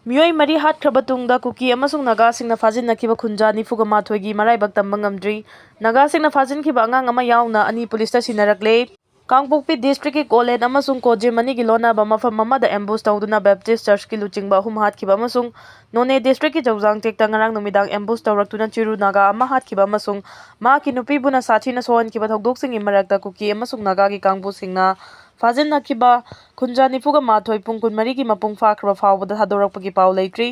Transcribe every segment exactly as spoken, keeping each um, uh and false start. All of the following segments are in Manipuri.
ꯃꯤꯑꯣꯏ ꯃꯔꯤ ꯍꯥꯠꯈ꯭ꯔꯕ ꯇꯨꯡꯗ ꯀꯨꯀꯤ ꯑꯃꯁꯨꯡ ꯅꯥꯒꯥꯁꯤꯡꯅ ꯐꯥꯖꯤꯟꯅꯈꯤꯕ ꯈꯨꯟꯖꯥ ꯅꯤꯐꯨꯒ ꯃꯥꯊꯣꯏꯒꯤ ꯃꯔꯥꯏꯕꯛ ꯇꯝꯕ ꯉꯝꯗ꯭ꯔꯤ꯫ ꯅꯥꯒꯥꯁꯤꯡꯅ ꯐꯥꯖꯤꯟꯈꯤꯕ ꯑꯉꯥꯡ ꯑꯃ ꯌꯥꯎꯅ ꯑꯅꯤ ꯄꯨꯂꯤꯁꯇ ꯁꯤꯟꯅꯔꯛꯂꯦ꯫ ꯀꯥꯡꯄꯣꯛꯄꯤ ꯗꯤꯁꯇ꯭ꯔꯤꯛꯀꯤ ꯀꯣꯂꯦꯟ ꯑꯃꯁꯨꯡ ꯀꯣꯖꯦ ꯃꯅꯤꯒꯤ ꯂꯣꯟꯅꯕ ꯃꯐꯝ ꯑꯃꯗ ꯑꯦꯝꯕꯨꯁ ꯇꯧꯗꯨꯅ ꯕꯦꯞꯇꯤꯁ ꯆꯔꯆꯀꯤ ꯂꯨꯆꯤꯡꯕ ꯑꯍꯨꯝ ꯍꯥꯠꯈꯤꯕ ꯑꯃꯁꯨꯡ ꯅꯣꯅꯦ ꯗꯤꯁꯇ꯭ꯔꯤꯛꯀꯤ ꯆꯧꯖꯥꯡ ꯇꯦꯛꯇ ꯉꯔꯥꯡ ꯅꯨꯃꯤꯗꯥꯡ ꯑꯦꯝꯕꯨꯁ ꯇꯧꯔꯛꯇꯨꯅ ꯆꯤꯔꯨ ꯅꯥꯒꯥ ꯑꯃ ꯍꯥꯠꯈꯤꯕ ꯑꯃꯁꯨꯡ ꯃꯍꯥꯛꯀꯤ ꯅꯨꯄꯤꯕꯨꯅ ꯁꯥꯊꯤꯅ ꯁꯣꯛꯍꯟꯈꯤꯕ ꯊꯧꯗꯣꯛꯁꯤꯡꯒꯤ ꯃꯔꯛꯇ ꯀꯨꯀꯤ ꯑꯃꯁꯨꯡ ꯅꯥꯒꯥꯒꯤ ꯀꯥꯡꯕꯨꯁꯤꯡꯅ ꯐꯥꯖꯤꯟꯅꯈꯤꯕ ꯈꯨꯟꯖꯥ ꯅꯤꯐꯨꯒ ꯃꯥꯊꯣꯏ ꯄꯨꯡ ꯀꯨꯟꯃꯔꯤꯒꯤ ꯃꯄꯨꯡ ꯐꯥꯈ꯭ꯔꯕ ꯐꯥꯎꯕꯗ ꯊꯥꯗꯣꯔꯛꯄꯒꯤ ꯄꯥꯎ ꯂꯩꯇ꯭ꯔꯤ꯫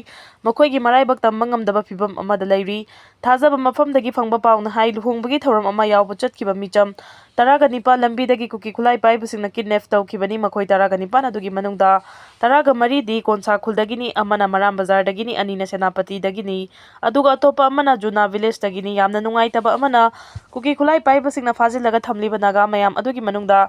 ꯃꯈꯣꯏꯒꯤ ꯃꯔꯥꯏꯕꯛ ꯇꯝꯕ ꯉꯝꯗꯕ ꯐꯤꯚꯝ ꯑꯃꯗ ꯂꯩꯔꯤ꯫ ꯊꯥꯖꯕ ꯃꯐꯝꯗꯒꯤ ꯐꯪꯕ ꯄꯥꯎꯅ ꯍꯥꯏ, ꯂꯨꯍꯣꯡꯕꯒꯤ ꯊꯧꯔꯝ ꯑꯃ ꯌꯥꯎꯕ ꯆꯠꯈꯤꯕ ꯃꯤꯆꯝ ꯇꯔꯥꯒ ꯅꯤꯄꯥꯟ ꯂꯝꯕꯤꯗꯒꯤ ꯀꯨꯀꯤ ꯈꯨꯠꯂꯥꯏ ꯄꯥꯏꯕꯁꯤꯡꯅ ꯀꯤꯗꯅꯦꯞ ꯇꯧꯈꯤꯕꯅꯤ꯫ ꯃꯈꯣꯏ ꯇꯔꯥꯒ ꯅꯤꯄꯥꯟ ꯑꯗꯨꯒꯤ ꯃꯅꯨꯡꯗ ꯇꯔꯥꯒ ꯃꯔꯤꯗꯤ ꯀꯣꯟꯁꯥ ꯈꯨꯜꯗꯒꯤꯅꯤ, ꯑꯃꯅ ꯃꯔꯥꯝ ꯕꯖꯥꯔꯗꯒꯤꯅꯤ, ꯑꯅꯤꯅ ꯁꯦꯅꯥꯄꯇꯤꯗꯒꯤꯅꯤ, ꯑꯗꯨꯒ ꯑꯇꯣꯞꯄ ꯑꯃꯅ ꯖꯨꯅꯥ ꯚꯤꯂꯦꯖꯇꯒꯤꯅꯤ꯫ ꯌꯥꯝꯅ ꯅꯨꯡꯉꯥꯏꯇꯕ ꯑꯃꯅ, ꯀꯨꯀꯤ ꯈꯨꯠꯂꯥꯏ ꯄꯥꯏꯕꯁꯤꯡꯅ ꯐꯥꯖꯤꯜꯂꯒ ꯊꯝꯂꯤꯕ ꯅꯥꯒꯥ ꯃꯌꯥꯝ ꯑꯗꯨꯒꯤ ꯃꯅꯨꯡꯗ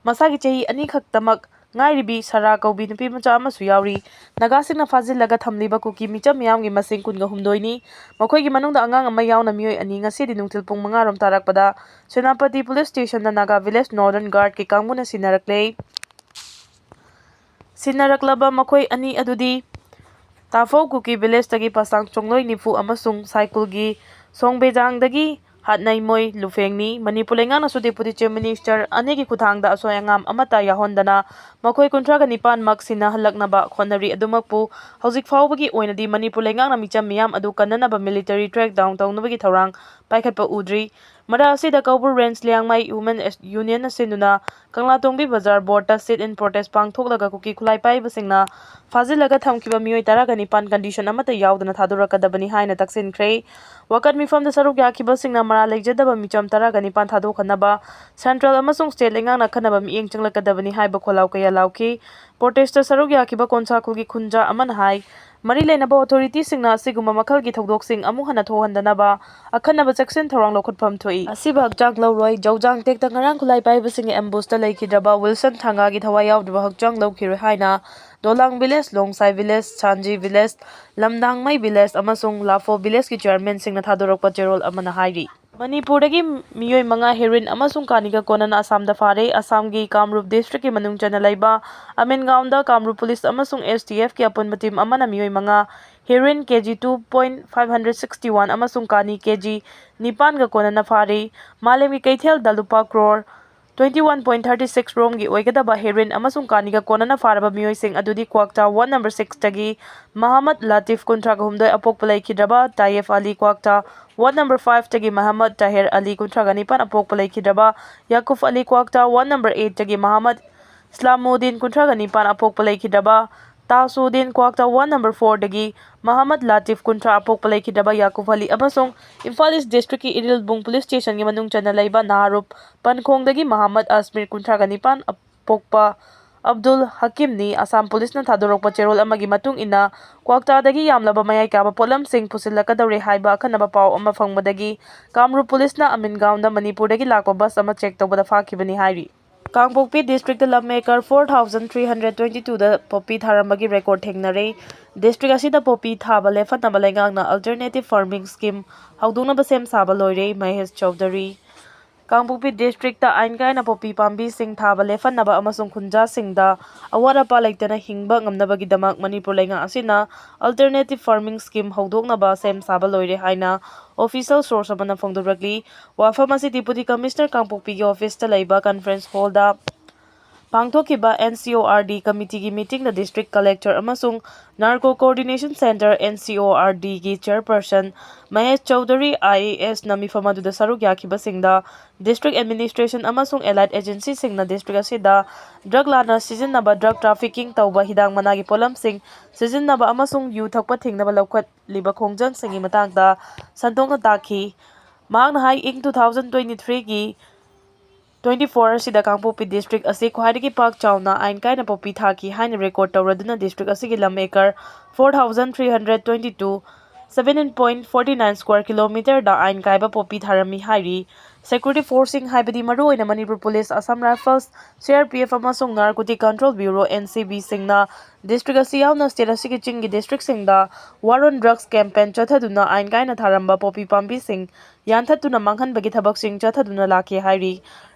ꯃꯁꯥꯒꯤ ꯆꯍꯤ ꯑꯅꯤ ꯈꯛꯇꯃꯛ ꯉꯥꯏꯔꯤꯕꯤ ꯁꯔꯥ ꯀꯧꯕꯤ ꯅꯨꯄꯤ ꯃꯆꯥ ꯑꯃꯁꯨ ꯌꯥꯎꯔꯤ꯫ ꯅꯥꯒꯥꯁꯤꯡꯅ ꯐꯥꯖꯤꯜꯂꯒ ꯊꯝꯂꯤꯕ ꯀꯨꯀꯤ ꯃꯤꯆꯝ ꯃꯤꯌꯥꯝꯒꯤ ꯃꯁꯤꯡ ꯀꯨꯟꯒ ꯍꯨꯝꯗꯣꯏꯅꯤ꯫ ꯃꯈꯣꯏꯒꯤ ꯃꯅꯨꯡꯗ ꯑꯉꯥꯡ ꯑꯃ ꯌꯥꯎꯅ ꯃꯤꯑꯣꯏ ꯑꯅꯤ꯫ ꯉꯁꯤꯗꯤ ꯅꯨꯡꯊꯤꯜ ꯄꯨꯡ ꯃꯉꯥ ꯔꯣꯝ ꯇꯥꯔꯛꯄꯗ ꯁꯦꯅꯥꯄꯇꯤ ꯄꯨꯂꯤꯁ ꯁ꯭ꯇꯦꯁꯟꯗ ꯅꯥꯒꯥ ꯚꯤꯂꯦꯖ ꯅꯣꯔꯗꯔꯟ ꯒꯥꯔꯗꯀꯤ ꯀꯥꯡꯕꯨꯅ ꯁꯤꯟꯅꯔꯛꯂꯦ꯫ ꯁꯤꯟꯅꯔꯛꯂꯕ ꯃꯈꯣꯏ ꯑꯅꯤ ꯑꯗꯨꯗꯤ ꯇꯥꯐꯧ ꯀꯨꯀꯤ ꯚꯤꯂꯦꯖꯇꯒꯤ ꯄꯥꯁꯥꯡ ꯆꯣꯡꯂꯣꯏ ꯅꯤꯐꯨ ꯑꯃꯁꯨꯡ ꯁꯥꯏꯀꯨꯜꯒꯤ ꯁꯣꯡꯕꯦꯖꯥꯡꯗꯒꯤ ꯍꯥꯠꯅꯩꯃꯣꯏ ꯂꯨꯐꯦꯡꯅꯤ꯫ ꯃꯅꯤꯄꯨꯔ ꯂꯩꯉꯥꯛꯅꯁꯨ ꯗꯦꯄꯨꯇꯤ ꯆꯤꯐ ꯃꯤꯅꯤꯁꯇꯔ ꯑꯅꯤꯒꯤ ꯈꯨꯠꯊꯥꯡꯗ ꯑꯁꯣꯏ ꯑꯉꯥꯝ ꯑꯃꯠꯇ ꯌꯥꯎꯍꯟꯗꯅ ꯃꯈꯣꯏ ꯀꯨꯟꯊ꯭ꯔꯥꯒ ꯅꯤꯄꯥꯟꯃꯛ ꯁꯤꯟꯅꯍꯜꯂꯛꯅꯕ ꯍꯣꯠꯅꯔꯤ꯫ ꯑꯗꯨꯃꯛꯄꯨ ꯍꯧꯖꯤꯛ ꯐꯥꯎꯕꯒꯤ ꯑꯣꯏꯅꯗꯤ ꯃꯅꯤꯄꯨꯔ ꯂꯩꯉꯥꯛꯅ ꯃꯤꯆꯝ ꯃꯤꯌꯥꯝ ꯑꯗꯨ ꯀꯟꯅꯅꯕ ꯃꯤꯂꯤꯇꯔꯤ ꯀ꯭ꯔꯦꯛꯗꯥꯎꯟ ꯇꯧꯅꯕꯒꯤ ꯊꯧꯔꯥꯡ ꯄꯥꯏꯈꯠꯄ ꯎꯗ꯭ꯔꯤ꯫ ꯃꯔꯛ ꯑꯁꯤꯗ ꯀꯧꯕ꯭ꯔꯨ ꯔꯦꯟꯖ ꯂꯤꯌꯥꯡꯃꯩ ꯋꯨꯃꯦꯟ ꯑꯦꯁ-, ꯌꯨꯅꯤꯌꯟꯅ ꯁꯤꯟꯗꯨꯅ ꯀꯪꯂꯥꯇꯣꯡꯕꯤ ꯕꯖꯥꯔ ꯕꯣꯔꯗꯇ sit-in protest ꯄꯥꯡꯊꯣꯛꯂꯒ ꯀꯨꯀꯤ ꯈꯨꯠꯂꯥꯏ ꯄꯥꯏꯕꯁꯤꯡꯅ ꯐꯥꯖꯤꯜꯂꯒ ꯊꯝꯈꯤꯕ ꯃꯤꯑꯣꯏ ꯇꯔꯥꯒ ꯅꯤꯄꯥꯟ ꯀꯟꯗꯤꯁꯟ ꯑꯃꯠꯇ ꯌꯥꯎꯗꯅ ꯊꯥꯗꯣꯔꯛꯀꯗꯕꯅꯤ ꯍꯥꯏꯅ ꯇꯛꯁꯤꯟꯈ꯭ꯔꯦ꯫ ꯋꯥꯀꯠ ꯃꯤꯐꯝꯗ ꯁꯔꯨꯛ ꯌꯥꯈꯤꯕꯁꯤꯡꯅ ꯃꯔꯥꯜ ꯂꯩꯖꯗꯕ ꯃꯤꯆꯝ ꯇꯔꯥꯒ ꯅꯤꯄꯥꯟ ꯊꯥꯗꯣꯛꯍꯟꯅꯕ ꯁꯦꯟꯇ꯭ꯔꯦꯜ ꯑꯃꯁꯨꯡ ꯁ꯭ꯇꯦꯠ ꯂꯩꯉꯥꯛꯅ ꯑꯈꯟꯅꯕ ꯃꯤꯠꯌꯦꯡ ꯆꯪꯂꯛꯀꯗꯕꯅꯤ ꯍꯥꯏꯕ ꯈꯣꯜꯂꯥꯎ ꯀꯌꯥ ꯂꯥꯎꯈꯤ꯫ ꯄ꯭ꯔꯣꯇꯦꯁꯇ ꯁꯔꯨꯛ ꯌꯥꯈꯤꯕ ꯀꯣꯟꯁꯥ ꯈꯨꯜꯒꯤ ꯈꯨꯟꯖꯥ ꯑꯃꯅ ꯍꯥꯏ, ꯃꯔꯤ ꯂꯩꯅꯕ ꯑꯣꯊꯣꯔꯤꯇꯤꯁꯤꯡꯅ ꯑꯁꯤꯒꯨꯝꯕ ꯃꯈꯜꯒꯤ ꯊꯧꯗꯣꯛꯁꯤꯡ ꯑꯃꯨꯛ ꯍꯟꯅ ꯊꯣꯛꯍꯟꯗꯅꯕ ꯑꯈꯟꯅꯕ ꯆꯦꯛꯁꯤꯟ ꯊꯧꯔꯥꯡ ꯂꯧꯈꯠꯐꯝ ꯊꯣꯛꯏ꯫ ꯑꯁꯤꯕ ꯍꯛꯆꯥꯡ ꯂꯧꯔꯣꯏ꯫ ꯖꯧꯖꯥꯡ ꯇꯦꯛꯇ ꯉꯔꯥꯡ ꯈꯨꯠꯂꯥꯏ ꯄꯥꯏꯕꯁꯤꯡꯒꯤ ꯑꯦꯝꯕꯨꯁꯇ ꯂꯩꯈꯤꯗ꯭ꯔꯕ ꯋꯤꯜꯁꯟ ꯊꯥꯡꯒꯥꯒꯤ ꯊꯋꯥꯏ ꯌꯥꯎꯗ꯭ꯔꯕ ꯍꯛꯆꯥꯡ ꯂꯧꯈꯤꯔꯣꯏ ꯍꯥꯏꯅ ꯗꯣꯂꯥꯡ ꯚꯤꯂꯦꯖ, ꯂꯣꯡꯁꯥꯏ ꯚꯤꯂꯦꯖ, ꯁꯥꯟꯖꯤ ꯚꯤꯂꯦꯖ, ꯂꯝꯗꯥꯡꯃꯩ ꯚꯤꯂꯦꯖ ꯑꯃꯁꯨꯡ ꯂꯥꯐꯣ ꯚꯤꯂꯦꯖꯀꯤ ꯆꯤꯌꯔꯃꯦꯟꯁꯤꯡꯅ ꯊꯥꯗꯣꯔꯛꯄ ꯆꯦꯔꯣꯜ ꯑꯃꯅ ꯍꯥꯏꯔꯤ꯫ ꯃꯅꯤꯄꯨꯔꯗꯒꯤ ꯃꯤꯑꯣꯏ ꯃꯉꯥ ꯍꯦꯔꯣꯏꯟ ꯑꯃꯁꯨꯡ ꯀꯥꯅꯤꯒ ꯀꯣꯟꯅꯅ ꯑꯁꯥꯝꯗ ꯐꯥꯔꯦ꯫ ꯑꯁꯥꯝꯒꯤ ꯀꯥꯝꯔꯨꯞ ꯗꯤꯁꯇ꯭ꯔꯤꯛꯀꯤ ꯃꯅꯨꯡ ꯆꯟꯅ ꯂꯩꯕ ꯑꯃꯦꯟꯒꯥꯎꯟꯗ ꯀꯥꯝꯔꯨꯞ ꯄꯨꯂꯤꯁ ꯑꯃꯁꯨꯡ STFꯀꯤ ꯑꯄꯨꯟꯕ ꯇꯤꯝ ꯑꯃꯅ ꯃꯤꯑꯣꯏ ꯃꯉꯥ heroine KG two point five hundred sixty one ꯑꯃꯁꯨꯡ ꯀꯥꯅꯤ KG ꯅꯤꯄꯥꯟꯒ ꯀꯣꯟꯅꯅ ꯐꯥꯔꯦ꯫ ꯃꯥꯂꯦꯝꯒꯤ ꯀꯩꯊꯦꯜꯗ ꯂꯨꯄꯥ crore twenty one point thirty six ꯔꯣꯝꯒꯤ ꯑꯣꯏꯒꯗꯕ ꯍꯦꯔꯣꯏꯟ ꯑꯃꯁꯨꯡ ꯀꯥꯅꯤꯒ ꯀꯣꯟꯅꯅ ꯐꯥꯔꯕ ꯃꯤꯑꯣꯏꯁꯤꯡ ꯑꯗꯨꯗꯤ ꯀ꯭ꯋꯥꯛꯇꯥ ꯋꯥꯔꯗ ꯅꯝꯕꯔ sixꯇꯒꯤ ꯃꯍꯝꯃꯗ ꯂꯥꯇꯤꯐ ꯀꯨꯟꯊ꯭ꯔꯥꯒ ꯍꯨꯝꯗꯣꯏ ꯑꯄꯣꯛꯄ ꯂꯩꯈꯤꯗ꯭ꯔꯕ ꯇꯥꯏꯌꯦꯐ ꯑꯂꯤ, ꯀ꯭ꯋꯥꯛꯇꯥ ꯋꯥꯔꯗ ꯅꯝꯕꯔ fiveꯇꯒꯤ ꯃꯍꯝꯃꯗ ꯇꯥꯍꯤꯔ ꯑꯂꯤ, ꯀꯨꯟꯊ꯭ꯔꯥꯒ ꯅꯤꯄꯥꯟ ꯑꯄꯣꯛꯄ ꯂꯩꯈꯤꯗ꯭ꯔꯕ ꯌꯥꯀꯨꯐ ꯑꯂꯤ, ꯀ꯭ꯋꯥꯛꯇꯥ ꯋꯥꯔꯗ ꯅꯝꯕꯔ eightꯇꯒꯤ ꯃꯍꯝꯃꯗ ꯏꯁꯂꯥꯃꯨꯗꯤꯟ, ꯀꯨꯟꯊ꯭ꯔꯥꯒ ꯅꯤꯄꯥꯟ ꯑꯄꯣꯛꯄ ꯂꯩꯈꯤꯗ꯭ꯔꯕ ꯇꯥꯁꯨꯗꯤꯟ, ꯀ꯭ꯋꯥꯛꯇꯥ ꯋꯥꯔꯗ ꯅꯝꯕꯔ fourꯗꯒꯤ ꯃꯍꯝꯃꯗ ꯂꯥꯇꯤꯐ, ꯀꯨꯟꯊ꯭ꯔꯥ ꯑꯄꯣꯛꯄ ꯂꯩꯈꯤꯗ꯭ꯔꯕ ꯌꯥꯀꯨꯐ ꯑꯂꯤ ꯑꯃꯁꯨꯡ ꯏꯝꯐꯥꯜ ꯏꯁ ꯗꯤꯁꯇ꯭ꯔꯤꯛꯀꯤ ꯏꯔꯤꯜꯕꯨꯡ ꯄꯨꯂꯤꯁ ꯁ꯭ꯇꯦꯁꯟꯒꯤ ꯃꯅꯨꯡ ꯆꯟꯅ ꯂꯩꯕ ꯅꯥꯍꯥꯔꯨꯞ ꯄꯟꯈꯣꯡꯗꯒꯤ ꯃꯍꯝꯃꯗ ꯑꯁꯃꯤꯔ, ꯀꯨꯟꯊ꯭ꯔꯥꯒ ꯅꯤꯄꯥꯟ ꯑꯄꯣꯛꯄ ꯑꯕꯗꯨꯜ ꯍꯀꯤꯝꯅꯤ꯫ ꯑꯁꯥꯝ ꯄꯨꯂꯤꯁꯅ ꯊꯥꯗꯣꯔꯛꯄ ꯆꯦꯔꯣꯜ ꯑꯃꯒꯤ ꯃꯇꯨꯡ ꯏꯟꯅ, ꯀ꯭ꯋꯥꯛꯇꯥꯗꯒꯤ ꯌꯥꯝꯂꯕ ꯃꯌꯥꯏ ꯀꯥꯕ ꯄꯣꯠꯂꯝꯁꯤꯡ ꯄꯨꯁꯤꯜꯂꯛꯀꯗꯧꯔꯦ ꯍꯥꯏꯕ ꯑꯈꯟꯅꯕ ꯄꯥꯎ ꯑꯃ ꯐꯪꯕꯗꯒꯤ ꯀꯥꯝꯔꯨꯞ ꯄꯨꯂꯤꯁꯅ ꯑꯃꯤꯟꯒꯥꯎꯟꯗ ꯃꯅꯤꯄꯨꯔꯗꯒꯤ ꯂꯥꯛꯄ ꯕꯁ ꯑꯃ ꯆꯦꯛ ꯇꯧꯕꯗ ꯐꯥꯈꯤꯕꯅꯤ ꯍꯥꯏꯔꯤ꯫ ꯀꯥꯡꯄꯣꯛꯄꯤ ꯗꯤꯁꯇ꯭ꯔꯤꯛꯇ ꯂꯝ acre four thousand three hundred twenty twoꯗ ꯄꯣꯄꯤ ꯊꯥꯔꯝꯕꯒꯤ ꯔꯦꯀꯣꯔꯗ ꯊꯦꯡꯅꯔꯦ꯫ ꯗꯤꯁꯇ꯭ꯔꯤꯛ ꯑꯁꯤꯗ ꯄꯣꯄꯤ ꯊꯥꯕ ꯂꯦꯞꯍꯟꯅꯕ ꯂꯩꯉꯥꯛꯅ ꯑꯜꯇꯔꯅꯦꯇꯤꯚ ꯐꯥꯔꯃꯤꯡ ꯁ꯭ꯀꯤꯝ ꯍꯧꯗꯣꯛꯅꯕ ꯁꯦꯝ ꯁꯥꯕ ꯂꯣꯏꯔꯦ꯫ ꯃꯍꯦꯁ ꯆꯧꯙꯔꯤ꯫ ꯀꯥꯡꯄꯣꯛꯄꯤ ꯗꯤꯁꯇ꯭ꯔꯤꯛꯇ ꯑꯥꯏꯟ ꯀꯥꯏꯅ ꯄꯣꯄꯤ ꯄꯥꯝꯕꯤꯁꯤꯡ ꯊꯥꯕ ꯂꯦꯞꯍꯟꯅꯕ ꯑꯃꯁꯨꯡ ꯈꯨꯟꯖꯥꯁꯤꯡꯗ ꯑꯋꯥꯠ ꯑꯄꯥ ꯂꯩꯇꯅ ꯍꯤꯡꯕ ꯉꯝꯅꯕꯒꯤꯗꯃꯛ ꯃꯅꯤꯄꯨꯔ ꯂꯩꯉꯥꯛ ꯑꯁꯤꯅ ꯑꯜꯇꯔꯅꯦꯇꯤꯚ ꯐꯥꯔꯃꯤꯡ ꯁ꯭ꯀꯤꯝ ꯍꯧꯗꯣꯛꯅꯕ ꯁꯦꯝ ꯁꯥꯕ ꯂꯣꯏꯔꯦ ꯍꯥꯏꯅ ꯑꯣꯐꯤꯁꯤꯌꯦꯜ ꯁꯣꯔꯁ ꯑꯃꯅ ꯐꯣꯡꯗꯣꯔꯛꯂꯤ꯫ ꯋꯥꯐꯝ ꯑꯁꯤ ꯗꯤꯄꯨꯇꯤ ꯀꯃꯤꯁꯅꯔ ꯀꯥꯡꯄꯣꯛꯄꯤꯒꯤ ꯑꯣꯐꯤꯁꯇ ꯂꯩꯕ ꯀꯟꯐꯔꯦꯟꯁ ꯍꯣꯜꯗ ꯄꯥꯡꯊꯣꯛꯈꯤꯕ NCORD ꯀꯃꯤꯇꯤꯒꯤ ꯃꯤꯇꯤꯡꯗ ꯗꯤꯁꯇ꯭ꯔꯤꯛ ꯀꯂꯦꯛꯇꯔ ꯑꯃꯁꯨꯡ narco coordination centre, NCORDꯒꯤ ꯆꯦꯌꯔꯄꯔꯁꯟ Mahesh Chaudhry, IASꯅ ꯃꯤꯐꯝ ꯑꯗꯨꯗ ꯁꯔꯨꯛ ꯌꯥꯈꯤꯕꯁꯤꯡꯗ ꯗꯤꯁꯇ꯭ꯔꯤꯛ ꯑꯦꯗꯃꯤꯅꯤꯁꯇ꯭ꯔꯦꯁꯟ ꯑꯃꯁꯨꯡ ꯑꯦꯂꯥꯏꯠ ꯑꯦꯖꯦꯟꯁꯤꯁꯤꯡꯅ ꯗꯤꯁꯇ꯭ꯔꯤꯛ ꯑꯁꯤꯗ ꯗ꯭ꯔꯒ ꯂꯥꯟꯅ ꯁꯤꯖꯤꯟꯅꯕ, ꯗ꯭ꯔꯒ ꯇ꯭ꯔꯥꯐꯤꯀꯤꯡ ꯇꯧꯕ, ꯍꯤꯗꯥꯛ ꯃꯅꯥꯒꯤ ꯄꯣꯠꯂꯝꯁꯤꯡ ꯁꯤꯖꯤꯟꯅꯕ ꯑꯃꯁꯨꯡ ꯌꯨ ꯊꯛꯄ ꯊꯤꯡꯅꯕ ꯂꯧꯈꯠꯂꯤꯕ ꯈꯣꯡꯖꯪꯁꯤꯡꯒꯤ ꯃꯇꯥꯡꯗ ꯁꯟꯗꯣꯛꯅ ꯇꯥꯛꯈꯤ꯫ ꯃꯍꯥꯛꯅ ꯍꯥꯏ, ꯏꯪ two thousand twenty threeꯒꯤ twenty four ꯑꯁꯤꯗ ꯀꯥꯡꯄꯣꯛꯄꯤ ꯗꯤꯁꯇ꯭ꯔꯤꯛ ꯑꯁꯤ ꯈ꯭ꯋꯥꯏꯗꯒꯤ ꯄꯥꯛ ꯆꯥꯎꯅ ꯑꯥꯏꯟ ꯀꯥꯏꯅ ꯄꯣꯄꯤ ꯊꯥꯈꯤ ꯍꯥꯏꯅ ꯔꯦꯀꯣꯔꯗ ꯇꯧꯔꯗꯨꯅ ꯗꯤꯁꯇ꯭ꯔꯤꯛ ꯑꯁꯤꯒꯤ ꯂꯝ acre four thousand three hundred twenty two, seventeen point forty nine square kilometerꯗ ꯑꯥꯏꯟ ꯀꯥꯏꯕ ꯄꯣꯄꯤ ꯊꯥꯔꯝꯃꯤ ꯍꯥꯏꯔꯤ꯫ Security forceꯁꯤꯡ, ꯍꯥꯏꯕꯗꯤ ꯃꯔꯨꯑꯣꯏꯅ Manipur police, Assam rifles, C R P F ꯑꯃꯁꯨꯡ ꯅꯥꯔꯀꯣꯇꯤꯛ control bureau, N C ꯕꯤꯁꯤꯡꯅ district ꯑꯁꯤ ꯌꯥꯎꯅ ꯁ꯭ꯇꯦꯠ ꯑꯁꯤꯒꯤ ꯆꯤꯡꯒꯤ ꯗꯤꯁꯇ꯭ꯔꯤꯛꯁꯤꯡꯗ war on drugs campaign ꯆꯠꯊꯗꯨꯅ ꯑꯥꯏꯟ ꯀꯥꯏꯅ ꯊꯥꯔꯝꯕ ꯄꯣꯄꯤ ꯄꯥꯝꯕꯤꯁꯤꯡ ꯌꯥꯟꯊꯠꯇꯨꯅ ꯃꯥꯡꯍꯟꯕꯒꯤ ꯊꯕꯛꯁꯤꯡ ꯆꯠꯊꯗꯨꯅ ꯂꯥꯛꯈꯤ ꯍꯥꯏꯔꯤ꯫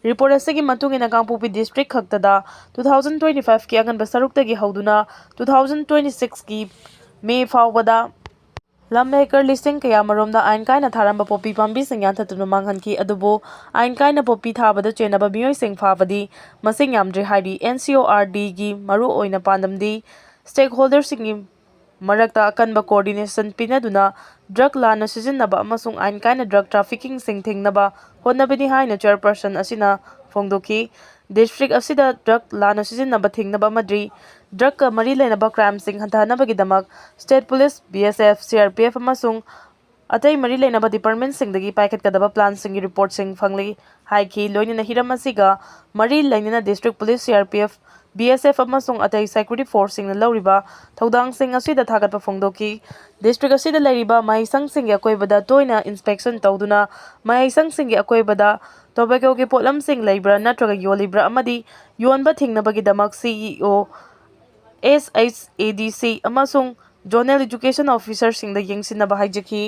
ꯔꯤꯄꯣꯔꯠ ꯑꯁꯤꯒꯤ ꯃꯇꯨꯡ ꯏꯟꯅ ꯀꯥꯡꯄꯣꯛꯄꯤ ꯗꯤꯁꯇ꯭ꯔꯤꯛ ꯈꯛꯇꯗ two thousand twenty fiveꯀꯤ ꯑꯉꯟꯕ ꯁꯔꯨꯛꯇꯒꯤ ꯍꯧꯗꯨꯅ two thousand twenty sixꯀꯤ ꯃꯦ ꯐꯥꯎꯕꯗ ꯂꯝ ꯑꯦꯀꯔ ꯂꯤꯁꯤꯡ ꯀꯌꯥ ꯃꯔꯣꯝꯗ ꯑꯥꯏꯟ ꯀꯥꯏꯅ ꯊꯥꯔꯝꯕ ꯄꯣꯄꯤ ꯄꯥꯝꯕꯤꯁꯤꯡ ꯌꯥꯟꯊꯠꯇꯨꯅ ꯃꯥꯡꯍꯟꯈꯤ꯫ ꯑꯗꯨꯕꯨ ꯑꯥꯏꯟ ꯀꯥꯏꯅ ꯄꯣꯄꯤ ꯊꯥꯕꯗ ꯆꯦꯟꯅꯕ ꯃꯤꯑꯣꯏꯁꯤꯡ ꯐꯥꯕꯗꯤ ꯃꯁꯤꯡ ꯌꯥꯝꯗ꯭ꯔꯤ ꯍꯥꯏꯔꯤ꯫ ꯑꯦꯟ ꯁꯤ ꯑꯣ ꯑꯥꯔ ꯗꯤꯒꯤ ꯃꯔꯨꯑꯣꯏꯅ ꯄꯥꯟꯗꯝꯗꯤ stakeholderꯁꯤꯡꯒꯤ ꯃꯔꯛꯇ ꯑꯀꯟꯕ coordination ꯄꯤꯅꯗꯨꯅ drug ꯂꯥꯟꯅ ꯁꯤꯖꯤꯟꯅꯕ ꯑꯃꯁꯨꯡ ꯑꯥꯏꯟ ꯀꯥꯏꯅ drug traffickingꯁꯤꯡ ꯊꯤꯡꯅꯕ ꯍꯣꯠꯅꯕꯅꯤ ꯍꯥꯏꯅ chairperson ꯑꯁꯤꯅ ꯐꯣꯡꯗꯣꯛꯈꯤ꯫ ꯗꯤꯁꯇ꯭ꯔꯤꯛ ꯑꯁꯤꯗ drug ꯂꯥꯟꯅ ꯁꯤꯖꯤꯟꯅꯕ ꯊꯤꯡꯅꯕ ꯑꯃꯗꯤ drugꯀ ꯃꯔꯤ ꯂꯩꯅꯕ crimeꯁꯤꯡ ꯍꯟꯊꯍꯟꯅꯕꯒꯤꯗꯃꯛ state police, B S F, C R P F ꯑꯃꯁꯨꯡ ꯑꯇꯩ ꯃꯔꯤ ꯂꯩꯅꯕ departmentꯁꯤꯡꯗꯒꯤ ꯄꯥꯏꯈꯠꯀꯗꯕ planꯁꯤꯡꯒꯤ reportꯁꯤꯡ ꯐꯪꯂꯤ ꯍꯥꯏꯈꯤ꯫ ꯂꯣꯏꯅꯅ ꯍꯤꯔꯝ ꯑꯁꯤꯒ ꯃꯔꯤ ꯂꯩꯅꯅ district police, C R P F, B S F ꯑꯃꯁꯨꯡ ꯑꯇꯩ security forceꯁꯤꯡꯅ ꯂꯧꯔꯤꯕ ꯊꯧꯗꯥꯡꯁꯤꯡ ꯑꯁꯤꯗ ꯊꯥꯒꯠꯄ ꯐꯣꯡꯗꯣꯛꯈꯤ꯫ ꯗꯤꯁꯇ꯭ꯔꯤꯛ ꯑꯁꯤꯗ ꯂꯩꯔꯤꯕ ꯃꯍꯩꯁꯪꯁꯤꯡꯒꯤ ꯑꯀꯣꯏꯕꯗ ꯇꯣꯏꯅ inspection ꯇꯧꯗꯨꯅ ꯃꯍꯩꯁꯪꯁꯤꯡꯒꯤ ꯑꯀꯣꯏꯕꯗ tobaccoꯒꯤ ꯄꯣꯠꯂꯝꯁꯤꯡ ꯂꯩꯕ꯭ꯔꯥ ꯅꯠꯇ꯭ꯔꯒ ꯌꯣꯜꯂꯤꯕ꯭ꯔꯥ ꯑꯃꯗꯤ ꯌꯣꯟꯕ ꯊꯤꯡꯅꯕꯒꯤꯗꯃꯛ C E O, S H A D C ꯑꯃꯁꯨꯡ zonal education officerꯁꯤꯡꯗ ꯌꯦꯡꯁꯤꯟꯅꯕ ꯍꯥꯏꯖꯈꯤ꯫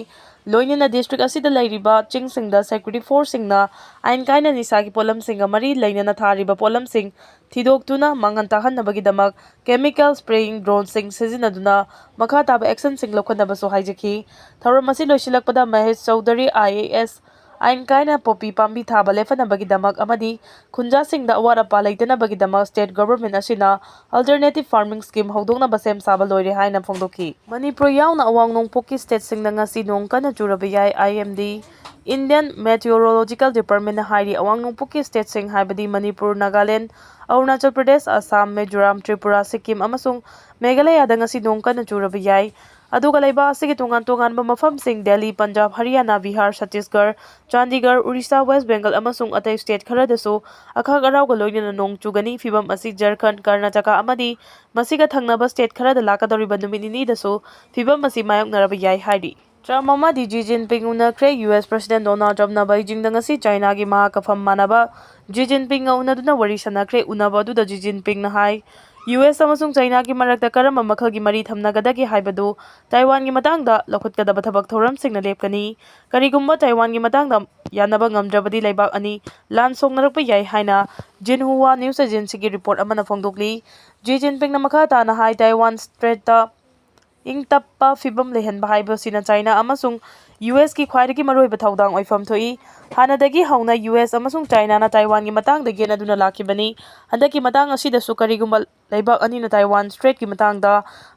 ꯂꯣꯏꯅꯅ ꯗꯤꯁꯇ꯭ꯔꯤꯛ ꯑꯁꯤꯗ ꯂꯩꯔꯤꯕ ꯆꯤꯡꯁꯤꯡꯗ security forceꯁꯤꯡꯅ ꯑꯥꯏꯟ ꯀꯥꯏꯅ ꯅꯤꯁꯥꯒꯤ ꯄꯣꯠꯂꯝꯁꯤꯡꯒ ꯃꯔꯤ ꯂꯩꯅꯅ ꯊꯥꯔꯤꯕ ꯄꯣꯠꯂꯝꯁꯤꯡ ꯊꯤꯗꯣꯛꯇꯨꯅ ꯃꯥꯡꯍꯟ ꯇꯥꯛꯍꯟꯅꯕꯒꯤꯗꯃꯛ chemical spraying droneꯁꯤꯡ ꯁꯤꯖꯤꯟꯅꯗꯨꯅ ꯃꯈꯥ ꯇꯥꯕ actionꯁꯤꯡ ꯂꯧꯈꯠꯅꯕꯁꯨ ꯍꯥꯏꯖꯈꯤ꯫ ꯊꯧꯔꯝ ꯑꯁꯤ ꯂꯣꯏꯁꯤꯜꯂꯛꯄꯗ Mahesh Chaudhry, I A S, ꯑꯥꯏꯟ ꯀꯥꯏꯅ ꯄꯣꯄꯤ ꯄꯥꯝꯕꯤ ꯊꯥꯕ ꯂꯦꯞꯍꯟꯅꯕꯒꯤꯗꯃꯛ ꯑꯃꯗꯤ ꯈꯨꯟꯖꯥꯁꯤꯡꯗ ꯑꯋꯥꯠ ꯑꯄꯥ ꯂꯩꯇꯅꯕꯒꯤꯗꯃꯛ state government ꯑꯁꯤꯅ alternative farming scheme ꯍꯧꯗꯣꯛꯅꯕ ꯁꯦꯝ ꯁꯥꯕ ꯂꯣꯏꯔꯦ ꯍꯥꯏꯅ ꯐꯣꯡꯗꯣꯛꯈꯤ꯫ ꯃꯅꯤꯄꯨꯔ ꯌꯥꯎꯅ ꯑꯋꯥꯡ ꯅꯣꯡꯄꯣꯛꯀꯤ stateꯁꯤꯡꯗ ꯉꯁꯤ ꯅꯣꯡ ꯀꯟꯅ ꯆꯨꯔꯕ ꯌꯥꯏ꯫ I M D, Indian Meteorological Departmentꯅ ꯍꯥꯏꯔꯤ, ꯑꯋꯥꯡ ꯅꯣꯡꯄꯣꯛꯀꯤ stateꯁꯤꯡ ꯍꯥꯏꯕꯗꯤ ꯃꯅꯤꯄꯨꯔ, ꯅꯥꯒꯥꯂꯦꯟ, ꯑꯔꯨꯅꯥꯆꯜ ꯄ꯭ꯔꯗꯦꯁ, ꯑꯁꯥꯝ, ꯃꯤꯖꯣꯔꯥꯝ, ꯇ꯭ꯔꯤꯄꯨꯔꯥ, ꯁꯤꯛꯀꯤꯝ ꯑꯃꯁꯨꯡ ꯃꯦꯘꯥꯂꯌꯥꯗ ꯉꯁꯤ ꯅꯣꯡ ꯀꯟꯅ ꯆꯨꯔꯕ ꯌꯥꯏ꯫ ꯑꯗꯨꯒ ꯂꯩꯕꯥꯛ ꯑꯁꯤꯒꯤ ꯇꯣꯉꯥꯟ ꯇꯣꯉꯥꯟꯕ ꯃꯐꯝꯁꯤꯡ ꯗꯦꯜꯂꯤ, ꯄꯟꯖꯥꯕ, ꯍꯔꯤꯌꯥꯅꯥ, ꯕꯤꯍꯥꯔ, ꯆꯇꯤꯁꯒꯔ, ꯆꯥꯟꯗꯤꯒꯔ, ꯎꯔꯤꯁꯥ, ꯋꯦꯁ ꯕꯦꯡꯒꯜ ꯑꯃꯁꯨꯡ ꯑꯇꯩ state ꯈꯔꯗꯁꯨ ꯑꯈꯥꯛ ꯑꯔꯥꯎꯒ ꯂꯣꯏꯅꯅ ꯅꯣꯡ ꯆꯨꯒꯅꯤ꯫ ꯐꯤꯚꯝ ꯑꯁꯤ ꯖꯔꯈꯟꯗ, ꯀꯔꯅꯥꯇꯀꯥ ꯑꯃꯗꯤ ꯃꯁꯤꯒ ꯊꯪꯅꯕ state ꯈꯔꯗ ꯂꯥꯛꯀꯗꯧꯔꯤꯕ ꯅꯨꯃꯤꯠ ꯅꯤꯅꯤꯗꯁꯨ ꯐꯤꯚꯝ ꯑꯁꯤ ꯃꯥꯌꯣꯛꯅꯔꯕ ꯌꯥꯏ ꯍꯥꯏꯔꯤ꯫ ꯇ꯭ꯔꯝꯞ ꯑꯃꯗꯤ ꯖꯤ ꯖꯤꯟꯄꯤꯡ ꯎꯅꯈ꯭ꯔꯦ꯫ ꯌꯨ ꯑꯦꯁ ꯄ꯭ꯔꯁꯤꯗꯦꯟ ꯗꯣꯅꯥꯜꯗ ꯇ꯭ꯔꯝꯞꯅ ꯕꯩꯖꯤꯡꯗ ꯉꯁꯤ ꯆꯥꯏꯅꯥꯒꯤ ꯃꯍꯥꯀꯐꯝ ꯃꯥꯟꯅꯕ ꯖꯤ ꯖꯤꯟꯄꯤꯡꯒ ꯎꯅꯗꯨꯅ ꯋꯥꯔꯤ ꯁꯥꯟꯅꯈ꯭ꯔꯦ꯫ ꯎꯅꯕ ꯑꯗꯨꯗ ꯖꯤ ꯖꯤꯟꯄꯤꯡꯅ ꯍꯥꯏ, ꯌꯨ ꯑꯦꯁ ꯑꯃꯁꯨꯡ ꯆꯥꯏꯅꯥꯒꯤ ꯃꯔꯛꯇ ꯀꯔꯝꯕ ꯃꯈꯜꯒꯤ ꯃꯔꯤ ꯊꯝꯅꯒꯗꯒꯦ ꯍꯥꯏꯕꯗꯨ ꯇꯥꯏꯋꯥꯟꯒꯤ ꯃꯇꯥꯡꯗ ꯂꯧꯈꯠꯀꯗꯕ ꯊꯕꯛ ꯊꯧꯔꯝꯁꯤꯡꯅ ꯂꯦꯞꯀꯅꯤ꯫ ꯀꯔꯤꯒꯨꯝꯕ ꯇꯥꯏꯋꯥꯟꯒꯤ ꯃꯇꯥꯡꯗ ꯌꯥꯅꯕ ꯉꯝꯗ꯭ꯔꯕꯗꯤ ꯂꯩꯕꯥꯛ ꯑꯅꯤ ꯂꯥꯟ ꯁꯣꯛꯅꯔꯛꯄ ꯌꯥꯏ ꯍꯥꯏꯅ ꯖꯤꯟꯍꯨꯋꯥ ꯅ꯭ꯌꯨꯁ ꯑꯦꯖꯦꯟꯁꯤꯒꯤ ꯔꯤꯄꯣꯔꯠ ꯑꯃꯅ ꯐꯣꯡꯗꯣꯛꯂꯤ꯫ ꯖꯤ ꯖꯤꯟꯄꯤꯡꯅ ꯃꯈꯥ ꯇꯥꯅ ꯍꯥꯏ, ꯇꯥꯏꯋꯥꯟ ꯁ꯭ꯇ꯭ꯔꯦꯠꯇ ꯏꯪ ꯇꯞꯄ ꯐꯤꯕꯝ ꯂꯩꯍꯟꯕ ꯍꯥꯏꯕꯁꯤꯅ ꯆꯥꯏꯅꯥ ꯑꯃꯁꯨꯡ ꯌꯨ ꯑꯦꯁꯀꯤ ꯈ꯭ꯋꯥꯏꯗꯒꯤ ꯃꯔꯨꯑꯣꯏꯕ ꯊꯧꯗꯥꯡ ꯑꯣꯏꯐꯝ ꯊꯣꯛꯏ꯫ ꯍꯥꯟꯅꯗꯒꯤ ꯍꯧꯅ ꯌꯨ ꯑꯦꯁ ꯑꯃꯁꯨꯡ ꯆꯥꯏꯅꯥꯅ ꯇꯥꯏꯋꯥꯟꯒꯤ ꯃꯇꯥꯡꯗ ꯌꯦꯠꯅꯗꯨꯅ ꯂꯥꯛꯈꯤꯕꯅꯤ꯫ ꯍꯟꯗꯛꯀꯤ ꯃꯇꯥꯡ ꯑꯁꯤꯗꯁꯨ ꯀꯔꯤꯒꯨꯝꯕ ꯂꯩꯕꯥꯛ ꯑꯅꯤꯅ ꯇꯥꯏꯋꯥꯟ ꯁ꯭ꯇ꯭ꯔꯦꯠꯀꯤ ꯃꯇꯥꯡꯗ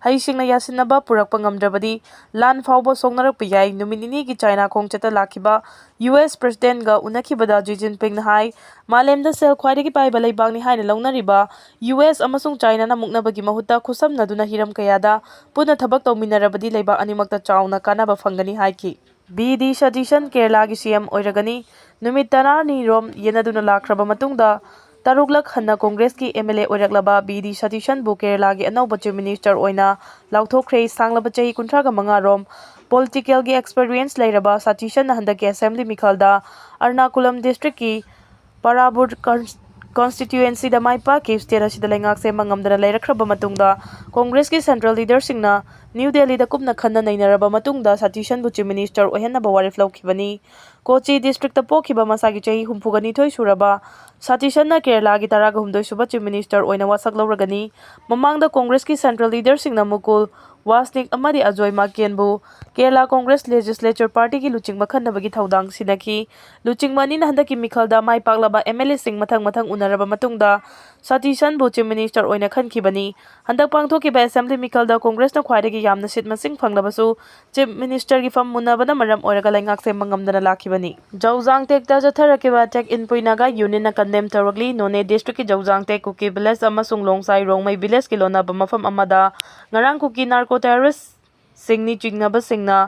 ꯍꯩꯁꯤꯡꯅ ꯌꯥꯁꯤꯟꯅꯕ ꯄꯨꯔꯛꯄ ꯉꯝꯗ꯭ꯔꯕꯗꯤ ꯂꯥꯟ ꯐꯥꯎꯕ ꯁꯣꯛꯅꯔꯛꯄ ꯌꯥꯏ꯫ ꯅꯨꯃꯤꯠ ꯅꯤꯅꯤꯒꯤ ꯆꯥꯏꯅꯥ ꯈꯣꯡꯆꯠꯇ ꯂꯥꯛꯈꯤꯕ ꯌꯨ ꯑꯦꯁ ꯄ꯭ꯔꯁꯤꯗꯦꯟꯠꯒ ꯎꯅꯈꯤꯕꯗ ꯖꯤ ꯖꯤꯟꯄꯤꯡꯅ ꯍꯥꯏ, ꯃꯥꯂꯦꯝꯗ ꯁꯦꯜ ꯈ꯭ꯋꯥꯏꯗꯒꯤ ꯄꯥꯏꯕ ꯂꯩꯕꯥꯛꯅꯤ ꯍꯥꯏꯅ ꯂꯧꯅꯔꯤꯕ ꯌꯨ ꯑꯦꯁ ꯑꯃꯁꯨꯡ ꯆꯥꯏꯅꯥꯅ ꯃꯨꯛꯅꯕꯒꯤ ꯃꯍꯨꯠꯇ ꯈꯨꯠꯁꯝꯅꯗꯨꯅ ꯍꯤꯔꯝ ꯀꯌꯥꯗ ꯄꯨꯟꯅ ꯊꯕꯛ ꯇꯧꯃꯤꯟꯅꯔꯕꯗꯤ ꯂꯩꯕꯥꯛ ꯑꯅꯤꯃꯛꯇ ꯆꯥꯎꯅ ꯀꯥꯟꯅꯕ ꯐꯪꯒꯅꯤ ꯍꯥꯏꯈꯤ꯫ ꯕꯤ ꯗꯤ ꯁꯇꯤꯁꯟ ꯀꯦꯔꯂꯥꯒꯤ ꯁꯤ ꯑꯦꯝ ꯑꯣꯏꯔꯒꯅꯤ꯫ ꯅꯨꯃꯤꯠ ꯇꯔꯥꯅꯤ ꯔꯣꯝ ꯌꯦꯟꯅꯗꯨꯅ ꯂꯥꯛꯈ꯭ꯔꯕ ꯃꯇꯨꯡꯗ ꯇꯔꯨꯛꯂꯛ ꯍꯟꯅ ꯀꯣꯡꯒ꯭ꯔꯦꯁꯀꯤ ꯑꯦꯝ ꯑꯦꯜ ꯑꯦ ꯑꯣꯏꯔꯛꯂꯕ ꯕꯤ ꯗꯤ ꯁꯇꯤꯁꯟꯕꯨ ꯀꯦꯔꯂꯥꯒꯤ ꯑꯅꯧꯕ ꯆꯤꯐ ꯃꯤꯅꯤꯁꯇꯔ ꯑꯣꯏꯅ ꯂꯥꯎꯊꯣꯛꯈ꯭ꯔꯦ꯫ ꯁꯥꯡꯂꯕ ꯆꯍꯤ ꯀꯨꯟꯊ꯭ꯔꯥꯒ ꯃꯉꯥ ꯔꯣꯝ ꯄꯣꯂꯤꯇꯤꯀꯦꯜꯒꯤ ꯑꯦꯛꯁꯄꯤꯔꯤꯌꯦꯟꯁ ꯂꯩꯔꯕ ꯁꯇꯤꯁꯟꯅ ꯍꯟꯗꯛꯀꯤ ꯑꯦꯁꯦꯝꯕ꯭ꯂꯤ ꯃꯤꯈꯜꯗ ꯑꯔꯅꯥꯀꯨꯂꯝ ꯗꯤꯁꯇ꯭ꯔꯤꯛꯀꯤ ꯄꯔꯥꯕꯨꯔ ꯀꯟ-, ꯀꯟꯁꯇꯤꯇ꯭ꯌꯨꯑꯦꯟꯁꯤꯗ ꯃꯥꯏ ꯄꯥꯛꯈꯤ꯫ ꯁ꯭ꯇꯦꯠ ꯑꯁꯤꯗ ꯂꯩꯉꯥꯛ ꯁꯦꯝꯕ ꯉꯝꯗꯅ ꯂꯩꯔꯛꯈ꯭ꯔꯕ ꯃꯇꯨꯡꯗ ꯀꯣꯡꯒ꯭ꯔꯦꯁꯀꯤ ꯁꯦꯟꯇ꯭ꯔꯦꯜ ꯂꯤꯗꯔꯁꯤꯡꯅ ꯅ꯭ꯌꯨ ꯗꯦꯜꯂꯤꯗ ꯀꯨꯞꯅ ꯈꯟꯅ ꯅꯩꯅꯔꯕ ꯃꯇꯨꯡꯗ ꯁꯇꯤꯁꯟꯕꯨ ꯆꯤꯐ ꯃꯤꯅꯤꯁꯇꯔ ꯑꯣꯏꯍꯟꯅꯕ ꯋꯥꯔꯦꯞ ꯂꯧꯈꯤꯕꯅꯤ꯫ ꯀꯣꯆꯤ ꯗꯤꯁꯇ꯭ꯔꯤꯛꯇ ꯄꯣꯛꯈꯤꯕ ꯃꯁꯥꯒꯤ ꯆꯍꯤ ꯍꯨꯝꯐꯨꯒ ꯅꯤꯊꯣꯏ ꯁꯨꯔꯕ ꯁꯇꯤꯁꯟꯅ ꯀꯦꯔꯂꯥꯒꯤ ꯇꯔꯥꯒ ꯍꯨꯝꯗꯣꯏ ꯁꯨꯕ ꯆꯤꯐ ꯃꯤꯅꯤꯁꯇꯔ ꯑꯣꯏꯅ ꯋꯥꯁꯛ ꯂꯧꯔꯒꯅꯤ꯫ ꯃꯃꯥꯡꯗ ꯀꯣꯡꯒ꯭ꯔꯦꯁꯀꯤ ꯁꯦꯟꯇ꯭ꯔꯦꯜ ꯂꯤꯗꯔꯁꯤꯡꯅ ꯃꯨꯀꯨꯜ ꯋꯥꯁꯅꯤꯛ ꯑꯃꯗꯤ ꯑꯖꯣꯏ ꯃꯥꯀꯦꯟꯕꯨ ꯀꯦꯔꯂꯥ ꯀꯣꯡꯒ꯭ꯔꯦꯁ ꯂꯦꯖꯤꯁꯂꯦꯆꯔ ꯄꯥꯔꯇꯤꯒꯤ ꯂꯨꯆꯤꯡꯕ ꯈꯟꯅꯕꯒꯤ ꯊꯧꯗꯥꯡ ꯁꯤꯟꯅꯈꯤ꯫ ꯂꯨꯆꯤꯡꯕ ꯑꯅꯤꯅ ꯍꯟꯗꯛꯀꯤ ꯃꯤꯈꯜꯗ ꯃꯥꯏ ꯄꯥꯛꯂꯕ ꯑꯦꯝ ꯑꯦꯜ ꯑꯦꯁꯤꯡ ꯃꯊꯪ ꯃꯊꯪ ꯎꯅꯔꯕ ꯃꯇꯨꯡꯗ ꯁꯇꯤꯁꯟꯕꯨ ꯆꯤꯐ ꯃꯤꯅꯤꯁꯇꯔ ꯑꯣꯏꯅ ꯈꯟꯈꯤꯕꯅꯤ꯫ ꯍꯟꯗꯛ ꯄꯥꯡꯊꯣꯛꯈꯤꯕ ꯑꯦꯁꯦꯝꯕ꯭ꯂꯤ ꯃꯤꯈꯜꯗ ꯀꯣꯡꯒ꯭ꯔꯦꯁꯅ ꯈ꯭ꯋꯥꯏꯗꯒꯤ ꯌꯥꯝꯅ ꯁꯤꯠ ꯃꯁꯤꯡ ꯐꯪꯂꯕꯁꯨ, ꯆꯤꯐ ꯃꯤꯅꯤꯁꯇꯔꯒꯤ ꯐꯝ ꯃꯨꯟꯅꯕꯅ ꯃꯔꯝ ꯑꯣꯏꯔꯒ ꯂꯩꯉꯥꯛ ꯁꯦꯝꯕ ꯉꯝꯗꯅ ꯂꯥꯛꯈꯤꯕꯅꯤ꯫ ꯖꯧꯖꯥꯡꯇꯦꯛꯇ ꯆꯠꯊꯔꯛꯈꯤꯕ ꯇꯦꯛ ꯏꯟꯄꯨꯏ ꯅꯥꯒꯥ ꯌꯨꯅꯤꯌꯟꯅ ꯀꯟꯗꯦꯝ ꯇꯧꯔꯛꯂꯤ꯫ ꯅꯣꯅꯦ ꯗꯤꯁꯇ꯭ꯔꯤꯛꯀꯤ ꯖꯧꯖꯥꯡꯇꯦꯛ ꯀꯨꯀꯤ ꯚꯤꯂꯦꯖ ꯑꯃꯁꯨꯡ ꯂꯣꯡꯁꯥꯏ ꯔꯣꯡꯃꯩ ꯚꯤꯂꯦꯖꯀꯤ ꯂꯣꯟꯅꯕ ꯃꯐꯝ ꯑꯃꯗ ꯉꯔꯥꯡ ꯀꯨꯀꯤ ꯅꯥꯔꯀꯣ ꯇꯦꯔꯣꯔꯤꯁ ꯁꯤꯡꯅꯤ ꯆꯤꯡꯅꯕꯁꯤꯡꯅ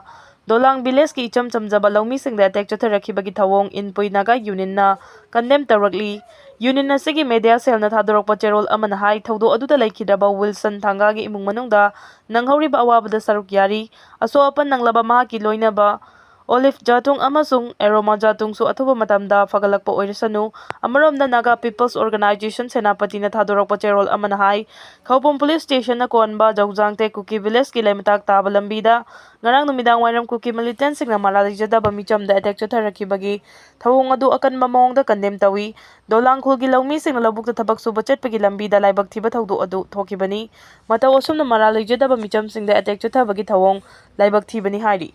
ꯗꯣꯂꯥꯡ ꯚꯤꯂꯦꯖꯀꯤ ꯏꯆꯝ ꯆꯝꯖꯕ ꯂꯧꯃꯤꯁꯤꯡꯗ ꯑꯦꯇꯦꯛ ꯆꯠꯊꯔꯛꯈꯤꯕꯒꯤ ꯊꯧꯑꯣꯡ ꯏꯟꯄꯨꯏ ꯅꯥꯒꯥ ꯌꯨꯅꯤꯌꯟꯅ ꯀꯟꯗꯦꯝ ꯇꯧꯔꯛꯂꯤ꯫ ꯌꯨꯅꯤꯌꯟ ꯑꯁꯤꯒꯤ ꯃꯦꯗꯤꯌꯥ ꯁꯦꯜꯅ ꯊꯥꯗꯣꯔꯛꯄ ꯆꯦꯔꯣꯜ ꯑꯃꯅ ꯍꯥꯏ, ꯊꯧꯗꯣꯛ ꯑꯗꯨꯗ ꯂꯩꯈꯤꯗ꯭ꯔꯕ ꯋꯤꯜꯁꯟ ꯊꯥꯡꯒꯥꯒꯤ ꯏꯃꯨꯡ ꯃꯅꯨꯡꯗ ꯅꯪꯍꯧꯔꯤꯕ ꯑꯋꯥꯕꯗ ꯁꯔꯨꯛ ꯌꯥꯔꯤ꯫ ꯑꯁꯣꯛ ꯑꯄꯟ ꯅꯪꯂꯕ ꯃꯍꯥꯛꯀꯤ ꯂꯣꯏꯅꯕ ꯑꯣꯂꯤꯐ ꯖꯥꯇꯨꯡ ꯑꯃꯁꯨꯡ ꯑꯦꯔꯣꯃꯥ ꯖꯥꯇꯨꯡꯁꯨ ꯑꯊꯨꯕ ꯃꯇꯝꯗ ꯐꯒꯠꯂꯛꯄ ꯑꯣꯏꯔꯁꯅꯨ꯫ ꯑꯃꯔꯣꯝꯗ ꯅꯥꯒꯥ ꯄꯤꯄꯜꯁ ꯑꯣꯔꯒꯅꯥꯏꯖꯦꯁꯟ ꯁꯦꯅꯥꯄꯇꯤꯅ ꯊꯥꯗꯣꯔꯛꯄ ꯆꯦꯔꯣꯜ ꯑꯃꯅ ꯍꯥꯏ, ꯈꯧꯄꯨꯝ ꯄꯨꯂꯤꯁ ꯁ꯭ꯇꯦꯁꯟꯅ ꯀꯣꯟꯕ ꯖꯧꯖꯥꯡꯇꯦ ꯀꯨꯀꯤ ꯚꯤꯂꯦꯖꯀꯤ ꯂꯩꯃꯇꯥꯛ ꯇꯥꯕ ꯂꯝꯕꯤꯗ ꯉꯔꯥꯡ ꯅꯨꯃꯤꯗꯥꯡ ꯋꯥꯏꯔꯝ ꯀꯨꯀꯤ ꯃꯤꯂꯤꯇꯦꯟꯁꯤꯡꯅ ꯃꯔꯥꯜ ꯂꯩꯖꯗꯕ ꯃꯤꯆꯝꯗ ꯑꯦꯇꯦꯛ ꯆꯠꯊꯔꯛꯈꯤꯕꯒꯤ ꯊꯧꯑꯣꯡ ꯑꯗꯨ ꯑꯀꯟꯕ ꯃꯑꯣꯡꯗ ꯀꯟꯗꯦꯝ ꯇꯧꯏ꯫ ꯗꯣꯂꯥꯡ ꯈꯨꯜꯒꯤ ꯂꯧꯃꯤꯁꯤꯡꯅ ꯂꯧꯕꯨꯛꯇ ꯊꯕꯛ ꯁꯨꯕ ꯆꯠꯄꯒꯤ ꯂꯝꯕꯤꯗ ꯂꯥꯏꯕꯛ ꯊꯤꯕ ꯊꯧꯗꯣꯛ ꯑꯗꯨ ꯊꯣꯛꯈꯤꯕꯅꯤ꯫ ꯃꯇꯧ ꯑꯁꯨꯝꯅ ꯃꯔꯥꯜ ꯂꯩꯖꯗꯕ ꯃꯤꯆꯝꯁꯤꯡꯗ ꯑꯦꯇꯦꯛ ꯆꯠꯊꯕꯒꯤ ꯊꯧꯑꯣꯡ ꯂꯥꯏꯕꯛ ꯊꯤꯕꯅꯤ ꯍꯥꯏꯔꯤ꯫